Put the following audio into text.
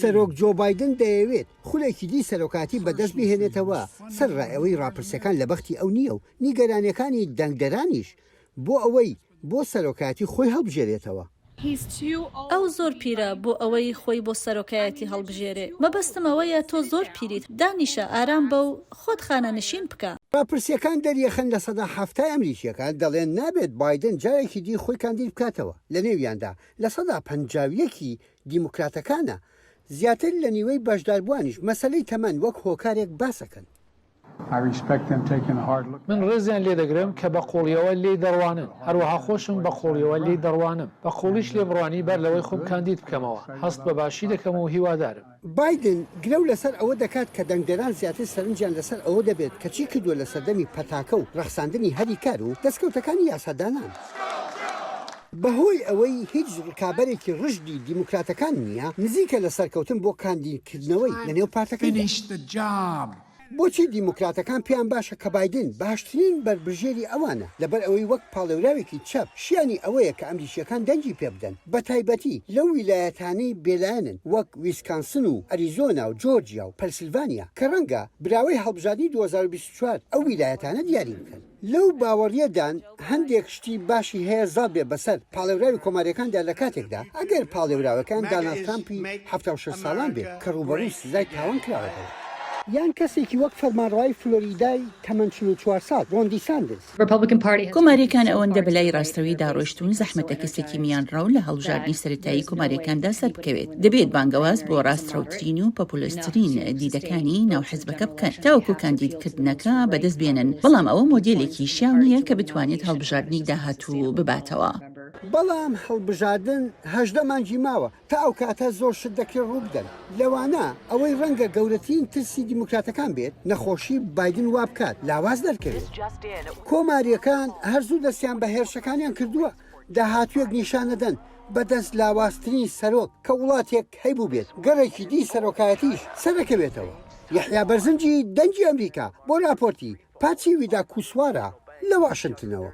سەرۆک جۆ بایدن دەیەوێت خولێکی دی سەرۆکاتی بەدەست بهێنێتەوە، سەرەڕای ئەوەی ڕاپرسیەکان لە بەختی ئەو نییە و نیگەرانیەکانی دەنگدەرانیش بۆ ئەوەی بۆ سەرۆکایەتی خۆی هەڵبژێرێتەوە. ئەو زۆر پیرە بۆ ئەوەی خۆی بۆ سەرۆکایەتی هەڵبژێرێ. مەبەستم ئەوەیە تۆ زۆر پیریت، دانیشە، ئارام بە و خۆت خانەنشین بکە. ڕاپرسییەکان دەریەخەن لەسەدا حەفتای ئەمریکییەکان دەڵێن نابێت بایدن جارێکی دی خۆی کاندید بکاتەوە، لەنێویاندا 51% ی دیموکراتەکانە، زیاتر لە نیوەی بەشداربووانیش مەسەلەی تەمەن وەک هۆکارێک باسەکەن. من ڕێزیان لێ دەگرم کە بە قووڵییەوە لێی دەڕوانن، هەروەها خۆشم بە قووڵییەوە لێی دەڕوانم. بە قووڵیش لێم ڕوانی بەر لەوەی خۆم کاندید بکەمەوە. هەست بە باشی دەکەم و هیوادارم. بایدن گرەو لەسەر ئەوە دەکات کە دەنگدەران زیاتر سەرنجیان لەسەر ئەوە دەبێت کە چی کردووە لە سەردەمی پەتاکە و ڕەخساندنی هەلی کار و دەستکەوتەکانی یاسادانان. بەهۆی ئەوەی هیچ ڕکابەرێکی ڕژدی دیموکراتەکان نییە، نزیکە لە سەرکەوتن بۆ کاندیدکردنەوەی لەنێو پارتەکەیدا. بۆچی دیموکراتەکان پێیان باشە کە بایدن باشترین بەربژێری ئەوانە؟ لەبەر ئەوەی وەک پاڵێوراوێکی چەپ شیانی ئەوەیە کە ئەمریکییەکان دەنگی پێبدەن، بەتایبەتی لەو ویلایەتانەی بێلایەنن وەک ویسکانسن و ئەریزۆنا و جۆرجیا و پەنسلڤانیا کە ڕەنگە براوەی هەڵبژاردنی 2024 ئەو ویلایەتانە دیاری بکەن. لەو باوەڕیەدان هەندێک شتی باشی هەیە زاڵ بێ بەسەر پاڵێوراوی کۆماریەکاندا لەکاتێکدا ئەگەر پاڵێوراوەکان داناڵد ترامپی 76 ساڵان بێت کە ڕووبەڕووی سزای تاوان کراوەتەوە. یان کەسێکی وەک فەرمانڕەوای فلۆریدای تەمەن 44 ساڵ ڕۆن دیساندس. کۆمارییەکان ئەوەندە بەلای ڕاستڕەویدا ڕۆیشتوون، زەحمەتە کەسێکی میانڕەو لە هەڵبژاردنی سەرەتایی کۆمارییەکاندا سەربکەوێت. دەبێت بانگەواز بۆ ڕاستڕەوترین و پۆپۆلیستترین دیدەکانی ناو حزبەکە بکەن تاوەکو کاندیدکردنەکە بەدەست بێنن، بەڵام ئەوە مۆدێلێکی شیاو نییە کە بتوانێت هەڵبژاردنی داهاتوو بباتەوە. بەڵام هەڵبژاردن 18 مانگی ماوە، تا ئەو کاتە زۆر شت دەکرێت ڕووبدەن، لەوانە ئەوەی ڕەنگە گەورەترین ترسی دیموکراتەکان بێت، نەخۆشی بایدن وابکات لاواز دەرکەوێت. کۆمارییەکان هەر زوو دەستیان بە هێرشەکانیان کردووە، داهاتوویەک نیشانەدەن بەدەست لاوازترین سەرۆک کە وڵاتێک هەیبووبێت، گەڕێکی دی سەرۆکایەتیش سەردەکەوێتەوە. یەحیا بەرزنجی، دەنگی ئەمریکا، بۆ راپۆرتی پاچی ویداکوسوارا لە واشنتنەوە.